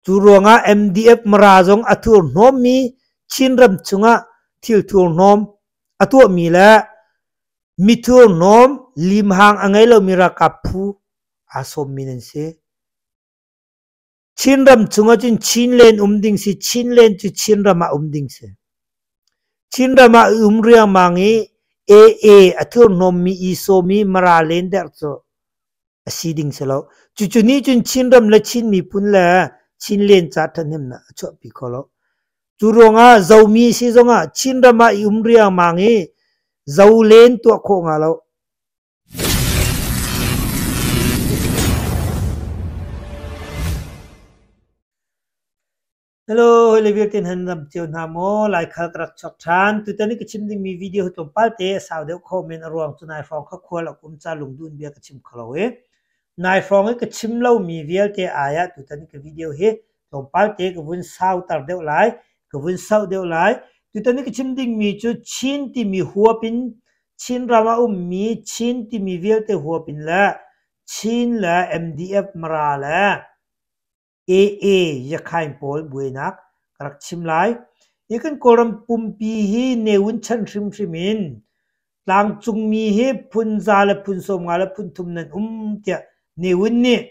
Cu ruangah MDF Mara zong a thurhnawmmi Chinram chungah thil thurhnawm a tuahmi le mithurhnawm limhang a ngei lomi ralkap phu aa sawmmi nan si. Chinram chungah cun Chinland um ding si, Chinland cu Chinram ah um ding si. Chinram ah i um riangmang i AA a thurhnawmmi i sawm i Mara len der cu a si ding si lo. Cucu nih cun Chinram le Chin miphun le Chinland ca ṭhahnemnak a chuahpi kho lo. Cu ruangah Zomi si zongah Chinram ah i um riangmang i Zolen tuah khawh hnga lo. Hello, hoi le vialte nan ram cio hna maw? Laikhal ka rak chuak ṭhan. Tutan i ka chim dingmi video hi tlawmpal te a sau deuh kho men a ruang cu nai hrawng kha khual a kum ca lungdun bia ka chim kho lo i nai hrawng i ka chim lomi vialte ai ah tutan i ka video hi tlawmpal te ka vun sauter deuh lai, ka vun sauh deuh lai. Tutan i ka chim dingmi cu Chin timi huap in Chinram a ummi Chin timi vialte huap in le Chin le MDF Mara le AA Yakhain pawl buainak ka rak chim lai. Hi kan Kawlram pumpi hi Ne Win chan hrimhrim in tlangcungmi hi phun za le phun 50 le phun thum nan um tiah Ne Win nih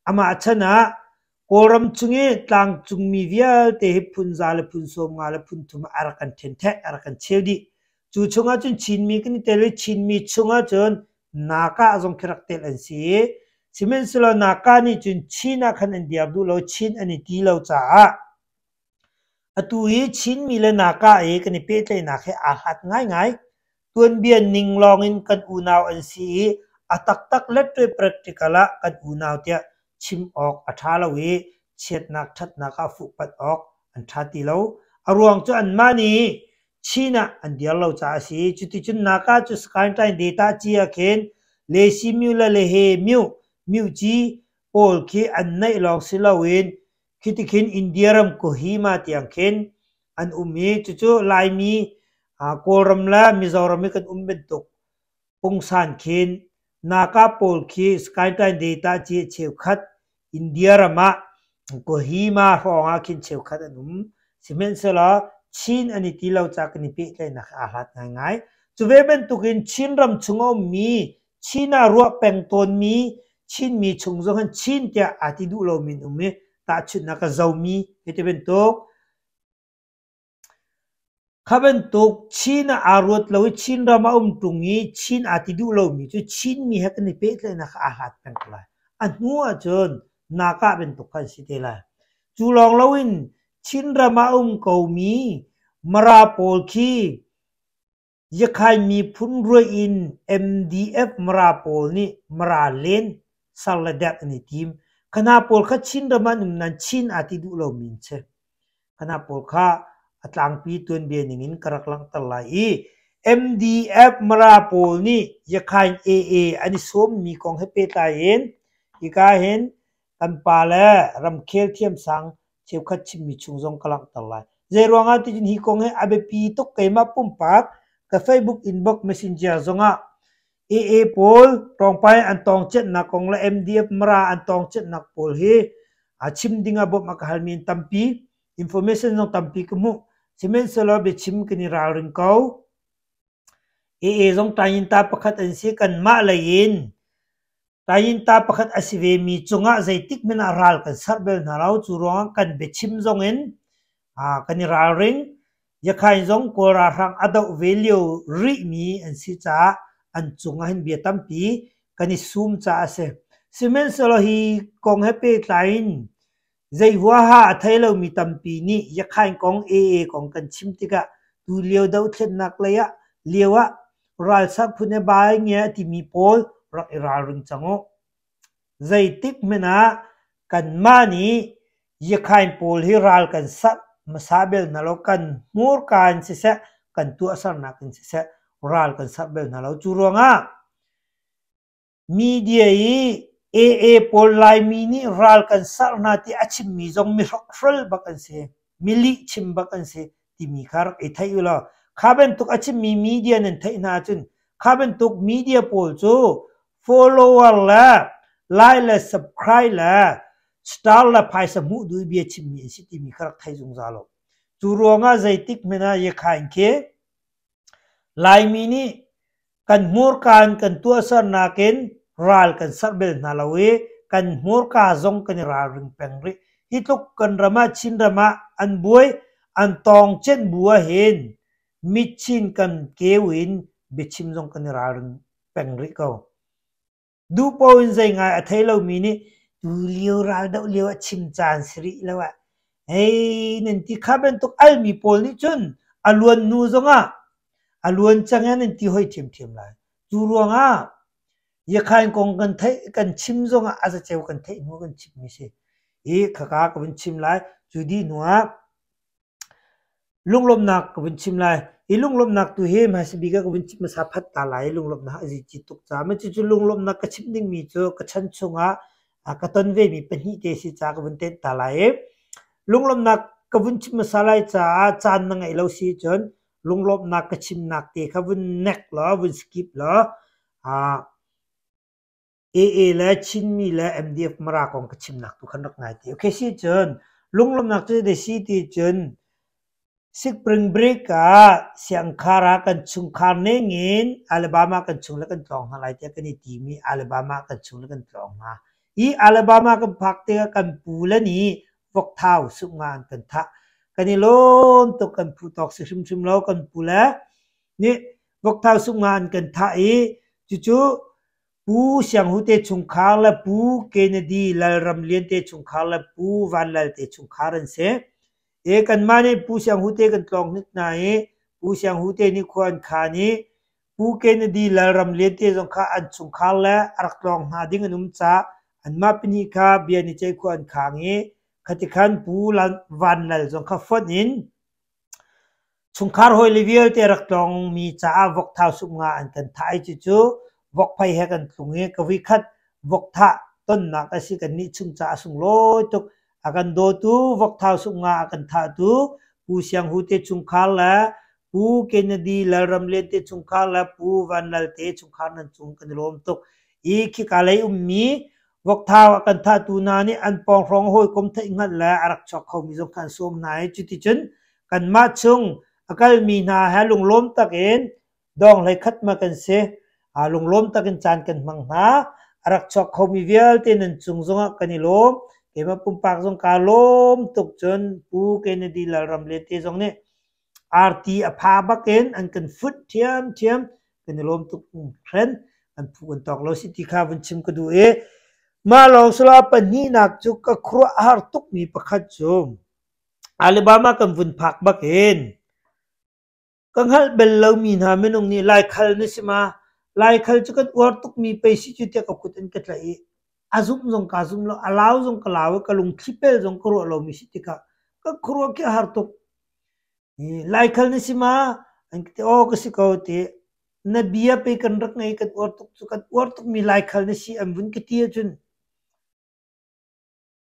amah chan ah Kawlram chung i tlangcungmi vialte hi phun za le phun 50 le phun thum ah a rak kan ṭhenṭhek, a rak kan cheu dih. Cu chungah cun Chinmi kan i tel i Chinmi chungah cun Naka zong khi rak telh an si i sihmanhsehlaw Naka nih cun Chin ah khan an diar duh lo, Chin an i ti lo caah atu hi Chinmi le Naka i kan i pehtlaihnak hi aa hlat ngaingai. Tuanbia ning lawngin kan unau an si i a taktak letṭuai practical ah kan unau tiah chim awk a ṭha lo i chiatnak ṭhatnak ah fuhpanh awk an ṭha ti lo. A ruang cu anmah nih Chin ah an dir lo caah a si. Cuticun Naka cu Skyline Data ci ah khin Lesi Myu le Lehe Myu, Myuci pawl khi an naih lawng si loin khiti khin India ram Kohima tiang khin an um i cucu Laimi Kawlram le Mizoram i kan um bantuk pungsan khin Naka pawl khi Skyline Data ci cheukhat India ram ah Kohima hrawng ah khin cheukhat an um. Sihmanhsehlaw Chin an i ti lo caah kan i pehtlaihnak aa hlat ngaingai. Cu ve bantukin Chinram chung a ummi Chin ah ruah peng tawnmi Chinmi chung zong hin Chin tiah aa ti duh lomi an um i tahchunhnak ah Zomi hei ti bantuk Kha bantuk Chin ah aa ruat lo i Chinram a um ṭung i Chin aa ti duh lomi cu Chinmi he kan i pehtlaihnak aa hlat peng ko lai. A hnu ahcun nakah bantuk kha an si te lai. Cu lawng loin Chinram ah a um komi Mara pawl khi Yakhai miphun ruaih in MDF Mara pawl nih Mara len ser le derh an i tim. Kha hna pawl kha Chinram ah an um nain Chin aa ti duh lomi an si. Kha hna pawl kha a tlangpi tuanbia ning in ka rak langhter lai i MDF Mara pawl nih Yakhain AA an i sawmmi kong he pehtlai in hika hin kan pa le ramkhel thiamsang cheukhat chimmi chung zong ka langhter lai. Zeiruang ah ticun hi kong hi a biapi tuk keimah pumpak ka Facebook inbox messenger zongah AA pawl tawngpai an tawngciatnak kong le MDF Mara an tawngciatnak pawl hi a chim ding ah bawmh a ka halmi an tampi. Information zong tampi ka hmuh. Sihmanhsehlaw biachim kan i ralring ko. AA zong Tayinta pakhat an si. Kanmah lei in Tayinta pakhat a si vemi cungah zeitik hmanh ah ral kan serh bel hna lo. Cu ruangah kan biachim zong in kan i ralring. Yakhain zong Kawl ralhrang a doh ve lio rihmi an si caah an cungah hin bia tampi kan i sum caah a si. Sihmanhsehlaw hi kong he pehtlai in Zei huaha a thei lomi tampi nih Yakhain kong AA kong kan chim tikah tulio dothlennak lei ah lio ah ralsak phun he bai ngia a timi pawl rak i ralring cang u. Zeitik hmanh ah kanmah nih Yakhain pawl hi ral kan serh hmasa bel hna lo, kan hmurka in siseh, kan tuahsernak in siseh ral kan serh bel hna lo. Cu ruangah Media i AA pawl Laimi nih ral kan serh hna ti a chimmi zong mi hrokhrol bak an si, mi lihchim bak an si timi kha rak i theih u law kha bantuk a chimmi media nan theih hna ahcun kha bantuk media pawl cu follower le like le subscribe le. Star le phaisa hmuh duh i bia chimmi an si timi kha rak thei zungzal u. Cu ruangah zeitik hmanh ah Yakhain khi Laimi nih kan hmurka in kan tuahsernak in ral kan serh bel hna lo i kan hmurka zong kan i ralring peng rih. Hi tluk kan ram ah Chinram ah an buai, an tawng cenh bu ahhin mitchin kan keu in biachim zong kan i ralring peng rih ko. Duh paoh in zei ngai a thei lomi nih tulio raldoh lio ah chim caan si rih lo ah hei nan ti kha bantuk almi pawl nih cun a luan hnu zongah a luan cang in nan ti hoi ṭhiamṭhiam lai. Cu ruangah Yakhain kong kan theih kan chim zongah a zaceu kan theih hnu kan chimmi si. Hi khaka ka vun chim lai. Cu dih hnu ah Lunglawmhnak ka vun chim lai. Hi lunglawmhnak tu hi hmasa bik ah ka vun chim hmasa phat ta lai. Lunglawmhnak a zici tuk caah. Mah cucu lunglawmhnak ka chim dingmi cu ka chan chungah ka ton vemi pahnih te si caah ka vun tenh ta lai i lunglawmhnak ka vun chim hmasa lai caah caan na ngeih lo si cun lunglawmhnak ka chimnak te kha vun nek law vun skip law AA le Chinmi le MDF Mara kong ka chimnak tu khan rak ngai te. Okay si cun lunglawmhnak cu zei si ti cun Spring break ah siangkhar ah kan chungkhar ning in Alabama kan chung le kan tlawng hna lai tiah kan i timi Alabama kan chung le kan tlawng hna. Hi Alabama kan phak tikah kan pu le nih vokthau sumnga an kan thah. Kan i lawm tuk kan phu tawk si hrimhrim lo kan pu le nih vokthau sumnga an kan thah i cucu Pu Siang Hu te chungkhar le Pu Kennedy Lalram Lian te chungkhar le Pu Van Lal te chungkhar an si. E kanmah nih Pu Siang Hu te kan tlawng hnik hna i Pu Siang Hu te nih khua an khan i Pu Kennedy Lalram Lian te zong kha an chungkhar le a rak tlawng hna ding an um caah anmah pahnih kha bia ni ceih khua an khang i khatikhan Pu Van Lal zong kha fonh in Chungkhar hawile vialte rak tlawngmi caah vokthau sumnga an kan thah i cucu vokphei he kan tlung i ka voikhat vokthah tonnak a si. Kannih chung caah a sunglawi tuk. A kan dawtu vokthau sumnga a kan thahtu Pu Siang Hu te chungkhar le Pu Kennedy Lalram Lian te chungkhar le Pu Van Lal te chungkhar nan cung kan i lawm tuk. I khika lei ummi Vokthau a kan thahtu hna nih an pawnghrawng hawikom theihhngalh le a rak chuak khomi zong kha an sawm hna i cuticun kanmah chung a kalmi hna he lunglawm takin dawng hleikhat ma kan si. Lunglawm takin caan kan hmang hna. A rak chuak khomi vialte nan cung zongah kan i lawm. Keimah pumpak zong kaa lawm tuk cun Pu Kennedy Lalram le te zong nih Arti a pha bakin an kan funh ṭhiamṭhiam. Kan i lawm tuk hringhren. Kan phu kan tawk lo si ti kha vun chim ka duh i mah lawng sila pahnihnak cu ka khuaruah a har tukmi pakhat cu Alabama kan vun phak bakin ka hngalh bal lomi hna minung nih Laikhal na si ma? Laikhal cu kan uar tukmi pei si cu tiah ka kut an ka tlaih i a zumh zong kaa zum lo, a lau zong ka lau i ka lungthli pel zong ka ruah lomi si tikah ka khuaruah khi a har tuk. Laikhal na si ma? An ka ti, aw ka si ko ti. Na bia pei kan rak ngei kan uar tuk cu kan uar tukmi Laikhal na si an vun ka ti ahcun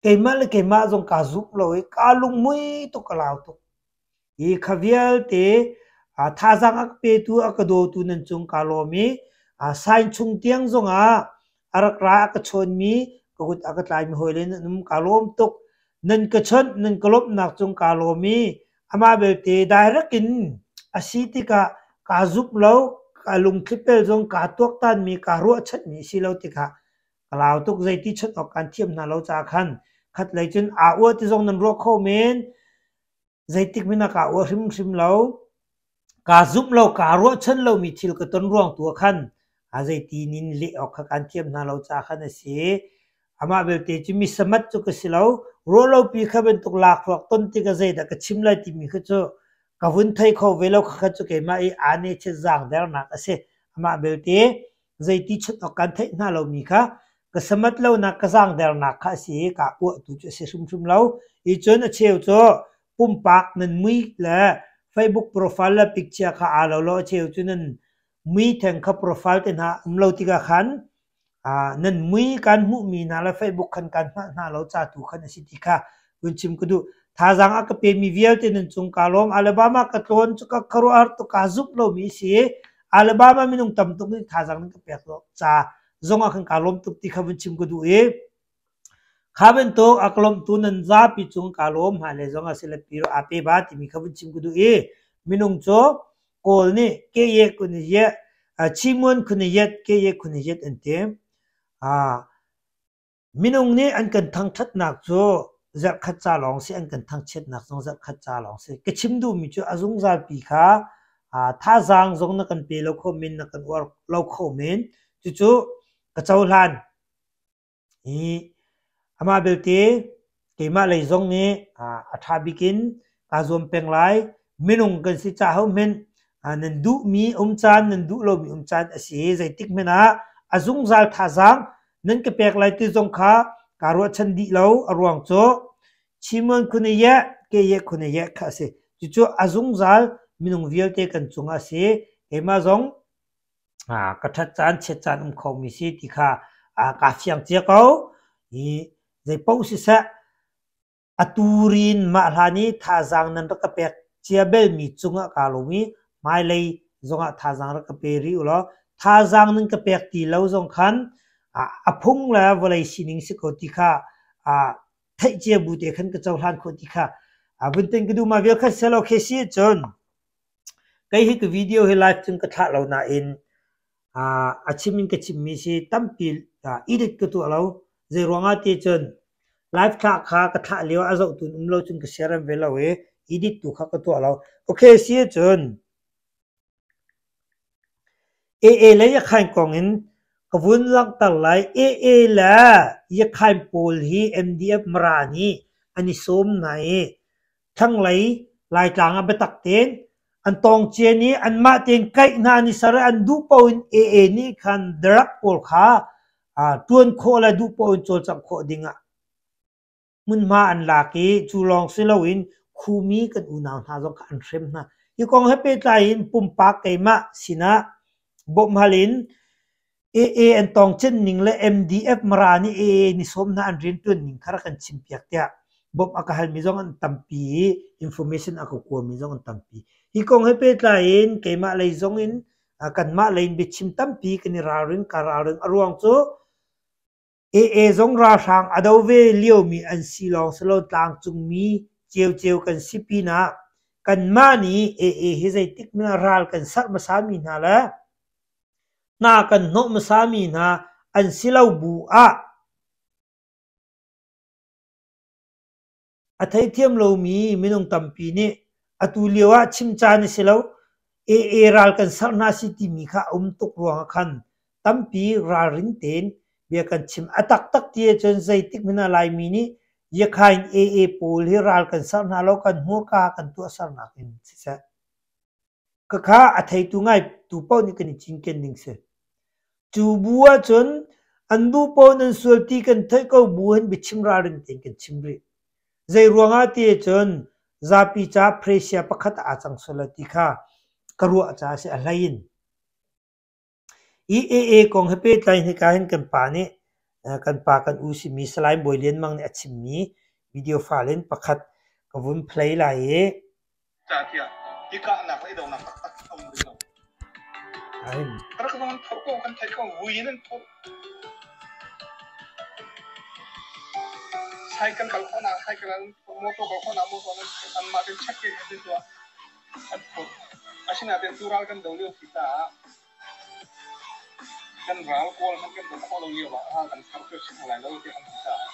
keimah le keimah zong kaa zumh lo i kaa lunghmui tuk ka lau tuk. Hi kha vialte thazaang a ka petu a ka dawtu nan cung kaa lawm i sign chung tiang zongah a rak ra a ka chawnmi ka kut a ka tlaimi hawile nan um kaa lawm tuk. Nan ka chawnh nan ka lawmhnak cung kaa lawm i amah belte direct in a si tikah kaa zumh lo, ka lungthlipel zong kaa tuaktanmi kaa ruahchanmi a si lo tikah ka lau tuk zeiti chawnh awk kaan thiam hna lo caah khan khatlei cun aa uah ti zong nan ruah kho men. Zeitik hmanh ah kaa uah hrimhrim lo. Kaa zumh lo, kaa ruahchan lomi thil ka ton ruang tu ah khan a zeiti nin leh awk kha kaan thiam hna lo caah khan a si. Amah belte cu mi samat cu ka si lo. Ruahlopi kha bantuk lakhruak ton tikah zeidah ka chim lai timi kha cu ka vun thei kho ve lo khakha cu keimah i aa nechet zaangdernak a si. Amah belte zeiti chut awk kan theih hna lomi kha ka samat lonak ka zaangdernak kha a si i kaa uahtu cu a si hrimhrim lo. Hi cun a cheu cu pumpak nan mui le Facebook profile le picture kha aa lo lo a cheu cu nan mui theng kha profile te hna um lo tikah khan nan mui kan hmuhmi hna le Facebook khan kan hngalh hna lo ca tu khan a si ti kha vun chim ka duh. Thazaang a ka pemi vialte nan cung kaa lawm. Alabama ka tlawn cu ka khuaruahhar tuk kaa zumh lomi a si. Alabama minung tam tuk nih thazaang nan ka pek ca zong ah khan kaa lawm tuk ti kha vun chim ka duh i. Kha bantuk a ka lawmhtu nan zapi cung kaa lawm hmailei zong ah sile pi aa pe ba timi kha vun chim ka duh i minung cu Kawl nih ke ye kun ye chimuan khun yet ke ye khun yet an ti. Minung nih an kan thangṭhatnak cu zarhkhat ca lawng si, an kan thangchiatnak zong zarhkhat ca lawng si. Ka chim duhmi cu a zungzalpi kha thazaang zong na kan pe lo kho men, na kan uar lo kho men. Cucu ka cohlan. I amah belte keimah lei zong nih a ṭha bik in kaa zuam peng lai. Minung kan si caah hohmanh nan duhmi um caan, nan duh lomi um caan a si i zeitik hmanh ah a zungzal thazaang nan ka pek lai ti zong kha kaa ruahchan dih lo. A ruang cu Chimon khun i yeh, ke yeh khun i yeh kha a si. Cucu a zungzal minung vialte kan cungah a si. Keimah zong ka ṭhat caan, chiat caan um khomi si ti kha kaa fiang cia ko. I zeipaoh siseh, atu rin mah hlan i thazaang nan rak ka pek cia belmi cungah kaa lawm i hmailei zongah thazaang rak ka pe rih u law thazaang nan ka pek ti lo zong khan a phung le vawlei sining si ko ti kha theih cia bu te khan ka cohlan khawh ti kha vun ten ka duh. Mah vial kha selaw khe si ahcun Kei hi ka video hi live cun ka thlah lo nain a chim in ka chimmi si tampi edit ka tuah lo. Zeiruang ah ti cun live thlah kha ka thlah lio a zohtu um lo cun ka siarem ve lo i edit tu kha ka tuah lo. Okay si ahcun AA le Yakhain kong in ka vun langhter lai. AA le Yakhain pawl hi MDF Mara nih an i sawm hna i thlanglei Laitlang ah biatak tein an tawng cian i anmah tein kaih hna an i ser i an duh paoh in AA nih khan drug pawl kha ṭuan khawh le duh paoh in cawlcangh khawh dingah hmunhma an lak i cu lawng si loin khumi kan unau hna zong kha an hrem hna. Hi kong he pehtlai in pumpak keimah sinah bawmhhal in AA an tawngcen ning le MDF Mara nih AA ni sawm hna an rianṭuan ning kha rak kan chimpiak tiah bawmh a ka halmi zong an tampi i information a ka kuami zong an tampi. Hi kong he pehtlai in keimah lei zong in kanmah lei in biachim tampi kan i ralring, ka ralring. A ruang cu AA zong ralhrang a do ve liomi an si lawng si lo tlangcungmi ciocio kan si pinah kanmah nih AA hi zeitik hmanh ah ral kan serh hmasami hna le hna kan hnawh hmasami hna an si lo bu ah A theithiam lomi minung tampi nih atu lio ah chim caan a si lo, AA ral kan serh hna si timi kha a um tuk ruangah khan tampi ralring tein bia kan chim. A taktak ti ahcun zeitik hmanh ah Laimi nih Yakhain AA pawl hi ral kan serh hna lo, kan hmurka kan tuahsernak in siseh. Khakha a theitu ngaitu paoh nih kan i cinken ding si. Cu bu ahcun an duh paoh nan sual ti kan theih ko bu hin biachim ralring tein kan chim rih. Zei ruangah ti ahcun zapi ca pressure pakhat ah aa cang sual lai ti kha ka ruah caah a si a hlei in. Hi AA kong he pehtlai in hika hin kan pa nih kan pa kan u simi Salai Bawi Lian Mang nih a chimmi video file in pakhat ka vun play lai i Catiah i kahnak le i donak taktak a um rih lo. Rak zong an phurh ko, kan theih ko, vui in an phurh. Cycle kal khawhnak cycle an motor kal khawhnak motor an anmah tein check in an tuah. An phurh. Asinain tu ral kan do lio si caah kan ral kawl hmanh kan do khawh lo lio ah ral kan ser cu a si hna lai lo tiah kan ti caah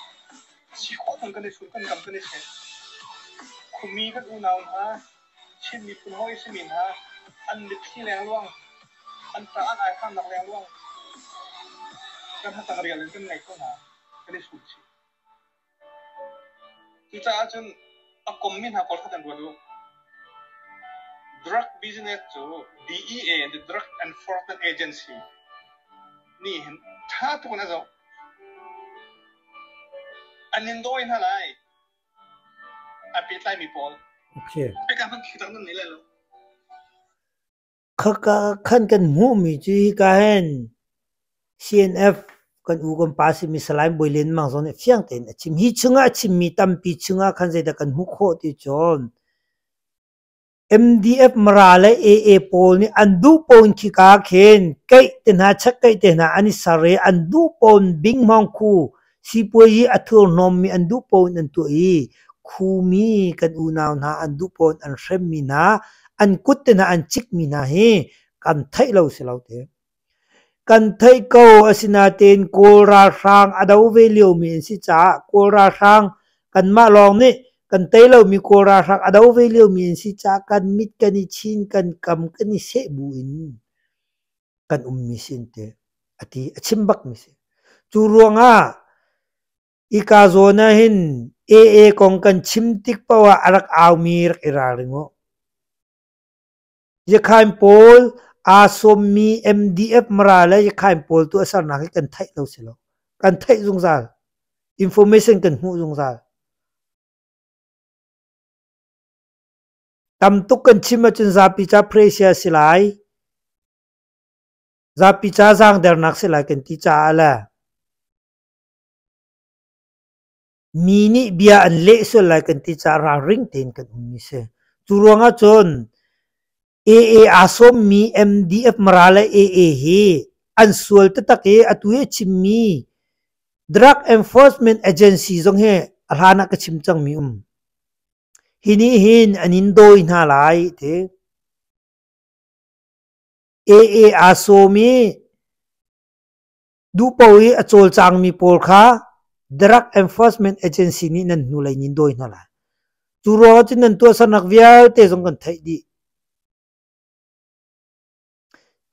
si khawh chung kan i sul kan kam kan i seh. Khumi kan unau hna, Chin miphun hawi simi hna an mitthli lengluang, an ṭah an aihramnak lengluang kan hatang rial in kan ngei ko hna, kan i sul chih. Cucaah cun a kommi hna pawl kha kan ruat u. Drug business cu DEA, the Drug Enforcement Agency nih hin ṭha tuk in a zoh. An in dawi hna lai. A pehtlaimi pawl. Okay. Pekah hmanh khi tak nan nei lai lo. Khaka khan kan hmuhmi cu hika hin CNF kan u kan pa simi Salai Bawi Lian Mang zong nih fiang tein a chim. Hi chungah a chimmi tampi chungah khan zeidah kan hmuh khawh ti cun MDF Mara le AA pawl nih an duh paoh in khika khin keih te hna chekkeih te hna an i ser i an duh paoh in binghmawng khu Sipuazi a thurhnawmmi an duh paoh in an tuah i khumi kan unau hna an duh paoh in an hremmi hna, an kut te hna an cikmi hna hi kan theih lo si lo te. Kan theih ko asinain Kawl ralhrang a do ve liomi an si caah Kawl ralhrang kanmah lawng nih kan tei lomi Kawl ralhrang a do ve liomi an si caah kan mit kan i chin, kan kam kan i seh bu in kan ummi sin te a ti a chim bakmi si. Cu ruangah ika zawn ah hin AA kong kan chim tik paoh ah a rak aumi rak i ralring u. Yakhain pawl aa sawmmi MDF Mara le Yakhain pawl tu a sernak hi kan theih lo si lo. Kan theih zungzal. Information kan hmuh zungzal. Tam tuk kan chim ahcun zapi ca pressure si lai. Zapi ca zaangdernak si lai kan ti caah le mi nih bia an leh sual lai kan ti caah ralring tein kan ummi si. Cu ruangah cun AA aa sawmmi MDF Mara le AA hi an sual taktak i atu hi a chimmi Drug Enforcement Agency zong hi a hlan ah ka chim cangmi um. Hi nih hin an in dawi hna lai ti. AA aa sawm i duhpaoh i a cawlcangmi pawl kha Drug Enforcement Agency nih nan hnulei in dawi hna lai. Cu ruangah cun nan tuahsernak vialte zong kan theih dih.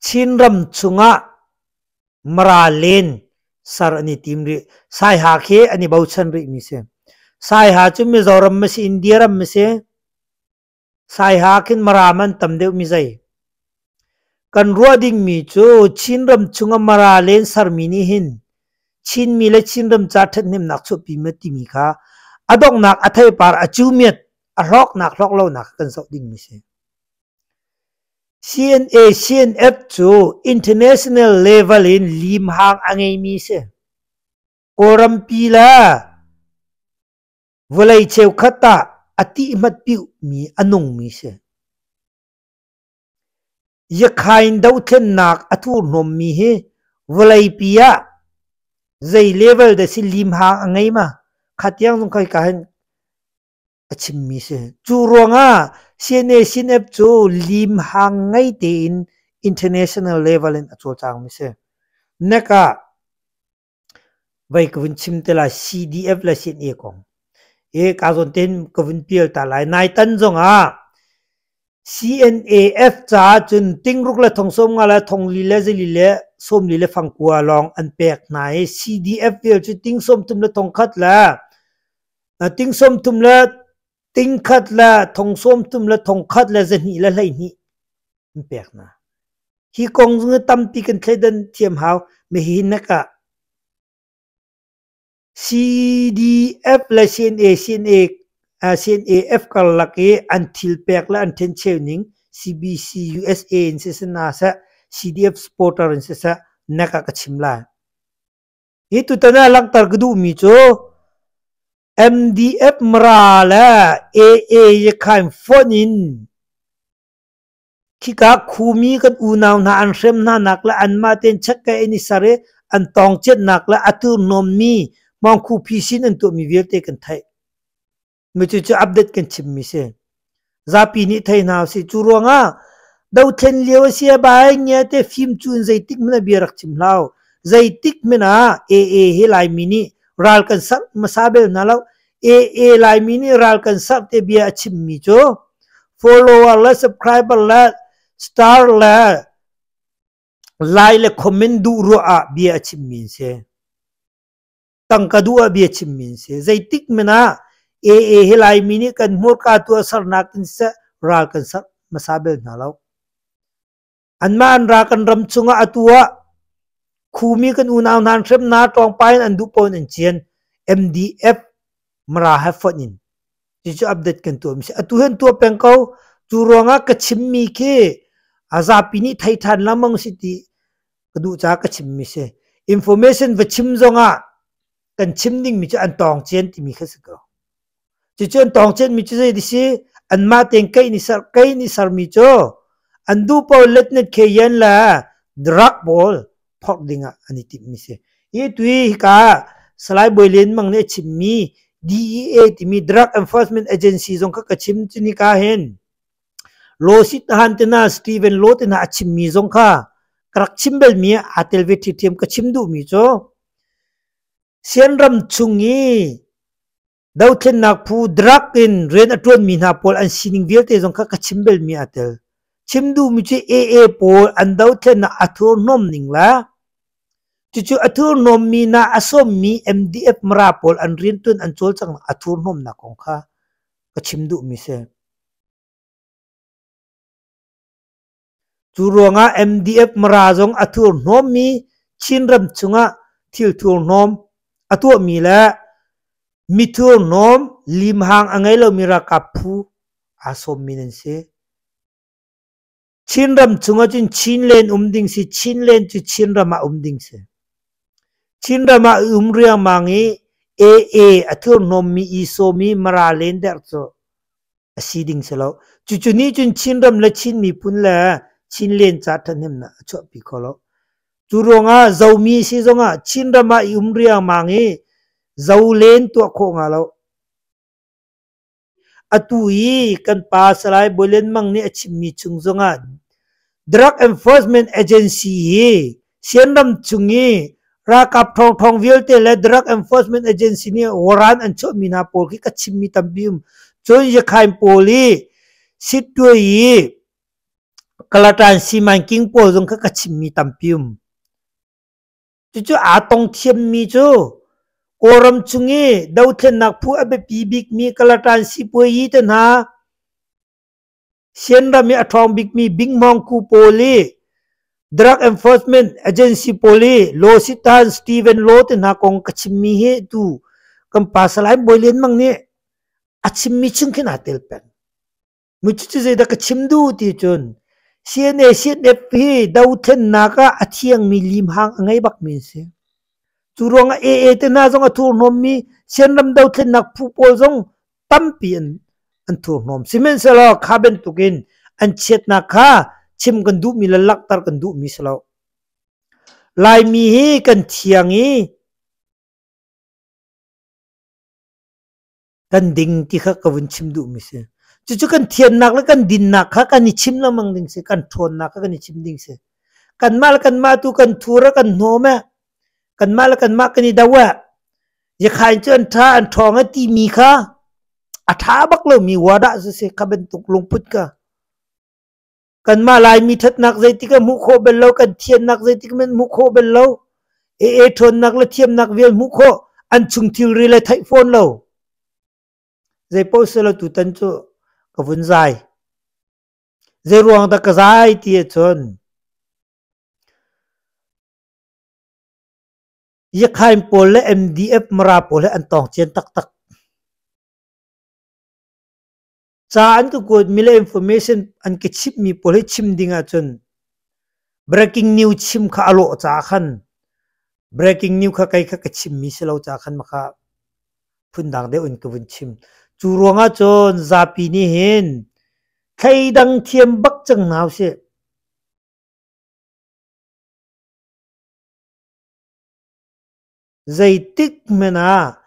Chinram chungah Mara len ser an i tim rih. Saiha khi an i bochan rihmi si. Saiha cu Mizoram ma si, India ram ma si. Saiha khin Mara man tam deuhmi zei. Kan ruah dingmi cu Chinram chungah Mara len sermi nih hin Chinmi le Chinram ca ṭhathnemnak chuahpi ma timi kha a donghnak a theipar a cumiat a hlawknak hlawk lonak kan zoh dingmi si. CNA CNF cu international level in limhang a ngeimi si. Kawlrampi le vawlei cheukhat ah a tihmat piuhmi a nungmi si. Yakhain dothlennak a thurhnawmmi hi vawleipi ah zei level dah si limhang a ngei ma? Kha tiang zong khoi ka hin a chimmi si. Cu ruangah CNA CNF cu limhang ngei tein international level in a cawlcangmi si. Nek ah vei ka vun chim te lai CDF le CNA kong. E ka zawn tein ka vun pial ta lai. Nai tan zongah CNAF caah cun tingruk le thong sawm nga le thong li le zali le sawm li le fangkua lawng an pek hna i CDF vial cu ting sawm thum le thong khat le Ting sawmthum le tingkhat le thong sawmthum le thongkhat le 200 le 12 an pek hna. Hi kong zong tampi kan thleidan thiam hau. Mi hi nak ah CDF le CNA, CNA, CNAF karlak i an thil pek le an ṭhencheu ning CBC USA in siseh hna seh, CDF supporter in siseh, nak ah ka chim lai. Hi tutan ah langhter ka duhmi cu MDF Mara le AA Yakhain fonh in khika khumi kan unau hna an hrem hna nak le anmah tein check-ke in i ser i an tawngciatnak le a turhnawmmi hmawngkhu phisin an tuahmi vialte kan theih. Mi cucu update kan chimmi si. Zapi nih thei hna usih. Cu ruangah dothlen lio a si a bai ngia te fim cu in zeitik hmanh ah bia rak chim hlah. Zeitik hmanh ah AA hi Laimi nih ral kan serh hmasa bel hna lo. AA Laimi nih ral kan serh te bia a chimmi cu follower le subscriber le star le like le comment duh ruah ah bia a chimmi an si. Tangka duh ah bia chimmi an si. Zeitik hmanh ah AA hi Laimi nih kan hmurka tuahsernak in siseh ral kan serh hmasa bel hna lo. Anmah an ra kan ram chungah atu ah khumi kan unau hna an hrem hna ṭawngpa in an duh paoh in an cian. MDF Mara he fonh in. Cucu update kan tuahmi si. Atu hi an tuah peng ko. Cu ruangah ka chimmi khi a zapi nih thei ṭhan lengmang si ti ka duh caah ka chimmi si. Information va chim zongah kan chim dingmi cu an tawng cian timi kha si ko. Cucu an tawng cianmi cu zei si? Anmah tein kei nih ser kei nih sermi cu an duh paoh letnet khe yan le drug pawl phorh dingah an i timhmi si. Hi tui hika Salai Bawi Lian Mang nih a chimmi DEA timi Drug Enforcement Agency zong kha ka chim. Cunika hin Lawsit Han te hna, Steven Law te hna a chimmi zong kha ka rak chim belmi ah aa tel ve ṭhiamṭhiam. Ka chim duhmi cu Sianram chung i dothlennak phu drug in rian a ṭuanmi hna pawl an sining vialte zong kha ka chim belmi aa tel. Chim duhmi cu AA pawl an dothlennak a thurhnawm ning le cucu a thurhnawmmi hna a sawmmi MDF Mara pawl an rianṭuan an cawlcanghnak a thurhnawmnak kong kha ka chim duhmi si. Cu ruangah MDF Mara zong a thurhnawmmi Chinram chungah thil thurhnawm a tuahmi le mi thurhnawm limhang a ngei lomi ralkap phu aa sawmmi nan si. Chinram chungah cun Chinland um ding si. Chinland cu Chinram ah um ding si. Chinram ah i um riangmang i AA a thurhnawmmi i sawmi Mara Lender cu a si ding si lo. Cucu nih cun Chinram le Chin miphun le Chinlen ca ṭhahnemnak a chuahpi kho lo. Cu ruangah Zomi si zongah Chinram ah i um riangmang i Zolen tuah khawh hnga lo. Atu i kan pa Salai Bawi Lian Mang nih a chimmi chung zongah Drug Enforcement Agency hi Sianram chung i ralkap ṭhawngṭhawng vialte le Drug Enforcement Agency nih waran an chuahmi hna pawl khi ka chimmi tampi um. Cun Yakhain pawl i Sittwe i Kalatan Simanking pawl zong kha ka chimmi tampi um. Cucu aa tong thiammi cu Kawlram chung i dothlennak phu a biapi bikmi Kalatan sipuayi te hna, Sianram i a ṭhawng bikmi Bingmawngku pawl i Drug Enforcement Agency pawl i Law Sitan Steven Law te hna kong ka chimmi hi tu kan pa Salai Bawi Lian Mang nih a chimmi chung khin aa tel peng. Mucucu zeidah ka chim duh ti cun CNA CNF hi dothlennak ah a thiangmi limhang a ngei bakmi an si. Cu ruangah AA te hna zong a thurhnawmmi Sianram dothlennak phu pawl zong tampi an thurhnawm. Sihmanhsehlaw kha bantukin an chiatnak kha chim kan duhmi le langhter kan duhmi si lo. Laimi hi kan thiang i kan ding ti kha ka vun chim duhmi si. Cucu kan thiannak le kan dinnak kha kan i chim lengmang ding si, kan ṭhawnnak kha kan i chim ding si. Kanmah le kanmah tu kan thur ah kan hnawm eh, kanmah le kanmah kan i do eh, Yakhain cu an ṭha an ṭhawng eh timi kha a ṭha bak lomi wadah cu si kha bantuk lungput kha. Kanmah Laimi ṭhatnak zeitik ah hmuh khawh bal lo, kan thiannak zeitik hmanh hmuh khawh bal lo, AA ṭhawnnak le thiamnak vial hmuh khawh, an chung thilri le theih fawn lo. Zeipaoh silo tutan cu ka vun zai. Zeiruang dah ka zai ti ahcun Yakhain pawl le MDF Mara pawl he an tawng cian taktak. Ca an ka kuatmi le information an ka chimhmi pawl hi chim ding ahcun breaking news chim kha a lawh caah khan breaking news kha kei kha ka chimmi si lo caah khan maka phundang deuh in ka vun chim. Cu ruangah cun zapi nih hin thleidang thiam bak cang hna usih. Zeitik hmanh ah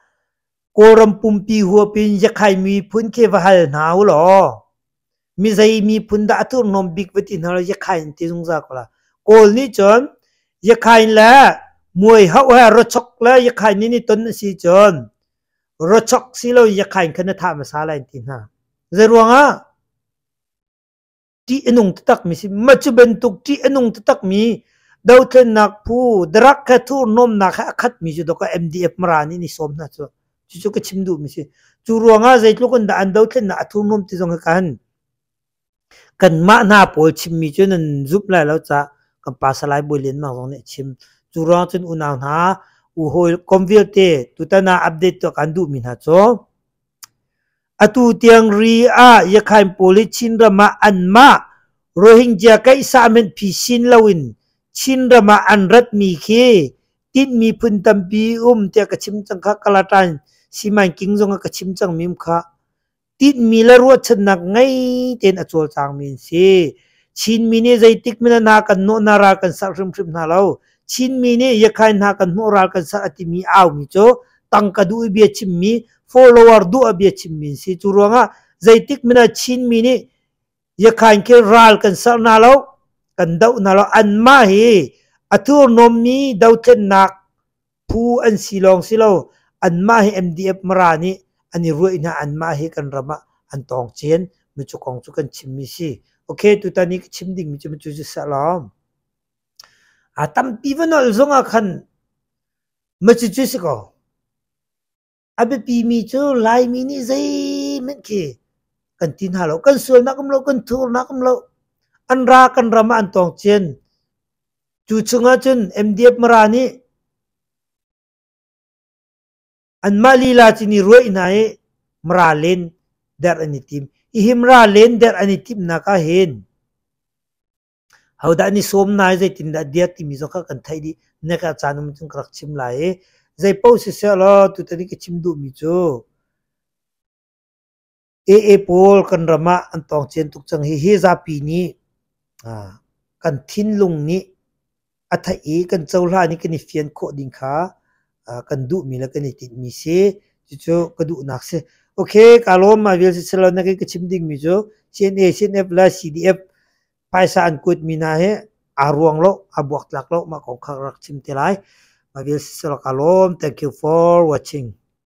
Kawlram pumpi huap in Yakhai miphun khi va hal hna u law mi zei miphun dah a thurhnawm bik va ti hna law Yakhai an ti zungzal ko la. Kawl nih cun Yakhai le Muai hauh he Rochok le Yakhai nih ni ton a si cun Rochok si lo Yakhai kha na thah hmasa lai an ti hna. Zeiruangah? Ṭih a nung taktakmi si. Mah cu bantuk ṭih a nung taktakmi dothlennak phu drug he thurhnawmnak he a khatmi cu dawk ah MDF Mara nih an i sawm hna cu. Cucu ka chim duhmi si. Cu ruangah zeitluk in dah an dothlennak a thurhnawm ti zong hi kan kanmah hna pawl chimmi cu nan zumh lai lo caah kan pa Salai Bawi Lian Mang zong nih a chim. Cu ruang cun unau hna u hawi kom vialte tutan ah update tuah kan duhmi hna cu Atu tiang ri ah Yakhain pawl hi Chinram ah anmah Rohingya kaihsah hmanh phisin loin Chinram ah an ratmi khi tinhmi phun tampi um tiah ka chim cang kha Kalatan Simanking zong ah ka chim cangmi um kha. Tinhmi le ruahchannak ngei tein a cawlcangmi an si. Chinmi nih zeitik hmanh ah hna kan nawh hna ral kan serh hrimhrim hna lo. Chinmi nih Yakhain hna kan hmuh ral kan ser a timi aumi cu tangka duh i bia chimmi, follower duh a bia chimmi an si. Cu ruangah zeitik hmanh ah Chinmi nih Yakhain khi ral kan ser hna lo, kan doh hna lo. Anmah hi a thurhnawmmi dothlennak phu an si lawng si lo, anmah hi MDF Mara nih an i ruaih hna, anmah hi kan ram ah an tawng cen. Micu kong cu kan chimmi si. Okay, tutan i ka chim dingmi cu micu cu seh lawm. A tampi va nolh zongah khan macucu si ko. A biapimi cu Laimi nih zeihmanh khi kan ti hna lo. Kan sualnak um lo, kan thurnak um lo. An ra kan ram ah an tawng cian. Cu chungah cun MDF Mara nih anmah lila cin i ruaih hna i Mara len derh an i tim. Hihi Mara len derh an i timhnak ah hin Hodah an i sawm na i zeitindah a dir timi zong kha kan theih dih. Nek ah caan um cun ka rak chim lai i zeipaoh siseh law tutan i ka chim duhmi cu AA pawl kan ram ah an tawng cian tuk cang. Hihi zapi nih kan thinlung nih a theih i kan cohlan i kan i fian khawh ding kha kan duhmi le kan i tinhmi si. Cucu ka duhnak si. Okay, kaa lawm mah vial siseh law na ka chim dingmi cu CNA, CNF le CDF phaisa an kuatmi hna hi aa ruang lo, aa buaktlak lo, mah kong kha ka rak chim te lai. Mah vial siseh law kaa lawm. Thank you for watching.